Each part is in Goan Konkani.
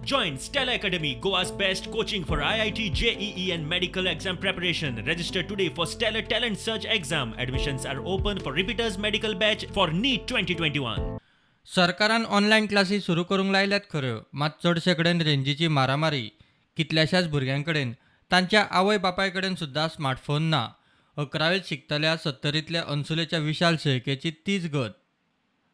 Join Stellar Academy, Goa's best coaching for IIT, JEE, and medical exam preparation. Register today for Stellar Talent Search exam. Admissions are open for repeaters medical batch for NEET 2021. सरकारान ऑनलायन क्लासी सुरू करूंक लायल्यात खऱ्यो, मात चडशे कडेन रेंजीची मारामारी. कितल्याशाच भुरग्यां कडेन, तांच्या आवय बापाय कडेन सुद्दां स्मार्टफोन ना. 11वेंत शिकतल्या सत्तरींतल्या अन्सुलेच्या विशाल शेळकेची तीच गत.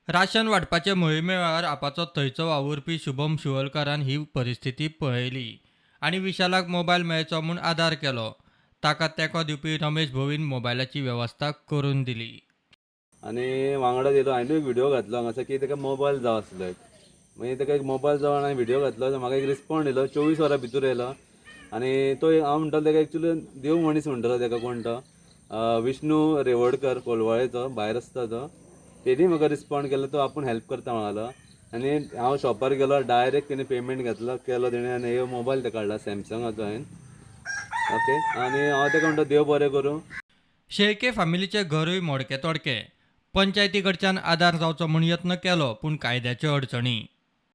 राशन वांटपाचे मोहिमे वेळार आपाचो थंयचो वावुरपी शुभम शिवोलकारान ही परिस्थिती पळयली आनी विशालाक मोबायल मेळचो म्हूण आदार केलो. ताका तेंको दिवपी रमेश भोवीन मोबायलाची वेवस्था करून दिली. आनी वांगडा येयलो. हांवें एक व्हिडियो घातलो हांगासर की ताका मोबायल जाय आसलो एक. मागीर ताका एक मोबायल जाय आनी व्हिडियो घातलो. म्हाका एक रिस्पोंड येयलो, 24 वरां भितर येयलो. आनी तो हांव म्हणटालो ताका एक्चुली देव मनीस म्हणटालो ताका. कोण तो? विष्णू रेवडकर, कोलवाळेचो, भायर आसता तो. तेणी म्हाका रिस्पोंड केलो, तो आपूण हेल्प करता म्हणालो. आनी हांव शॉपार गेलो, डायरेक्ट तेणी पेमेंट घेतलो, केलो तेणें आनी हे मोबायल ताका हाडला सॅमसंगाचो हांवें. ओके, आनी हांव ताका म्हणटा, देव बरें करूं. शेळके फामिलीचें घरूय मोडके तोडके. पंचायती कडच्यान आदार जावचो म्हूण यत्न केलो, पूण कायद्याच्यो अडचणी.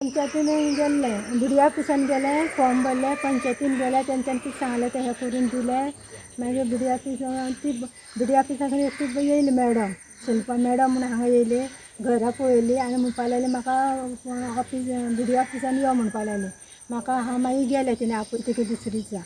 पंचायतीन गेल्ले, बी डी ऑफिसान गेले, फॉर्म भरले. पंचायतीन गेले, तेंच्यांनी कितें सांगलें तें हें करून दिलें. मागीर बी डी ऑफिस, ती बी डी ऑफिसा कडेन एकटी येयली मॅडम, शिल्पा मॅडम म्हूण हांगा येयली, घरां पळयली आनी म्हणपाक लागली, म्हाका ऑफीस, बी डी ऑफिसान यो म्हणपाक लागली म्हाका. हांव मागीर गेलें. तिणें आपयतकीर दुसरे दिसा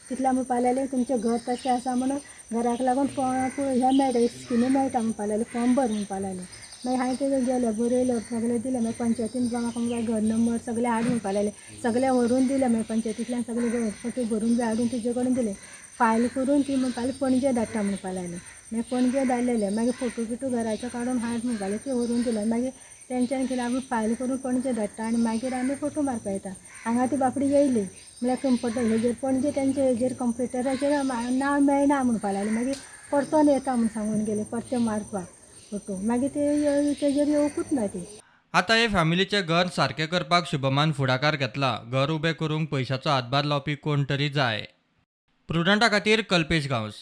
तितल्या म्हणपाक लागलें, तुमचें घर तशें आसा म्हणून घराक लागून हें मेळटा, एक स्किमी मेळटा म्हणपाक लागलें, फॉर्म भर म्हणपाक लागलें. मागीर हांवें तें गेलें, बरयलें, सगळें दिलें. मागीर पंचायतीन म्हाका म्हणपाक, घर नंबर सगळें हाड म्हणपाक लागलें. सगळें व्हरून दिलें. मागीर पंचायतींतल्यान सगळें घर फोटो भरून बी हाडून तुजे कडेन दिलें. फायल करून ती म्हणपाक लागली, पणजे धाडटा म्हणपाक लागली. मागीर पणजे धाडलेले. मागीर फोटो बिटो घराचो काडून हाड म्हणपाक लागले, ते व्हरून दिले. मागीर तेंच्यान कितें, आमी फायल करून पणजे धाडटा आनी मागीर आमी फोटो मारपा येता. हांगा ती बापडी येयली म्हळ्यार कंप्युटर हेजेर, पणजे तेंचे हेजेर कंप्युटराचेर नांव मेळना म्हणपाक लागली. मागीर परतोन येता म्हूण सांगून गेले, परते मारपाक फोटो. मागीर ते तेजेर येवकूच ना ती. आतां हे फॅमिलीचें घर सारकें करपाक शुभमान फुडाकार घेतला. घर उबें करूंक पयशाचो हातभार लावपी कोण तरी जाय. प्रुडंटा खातीर कल्पेश गांवस.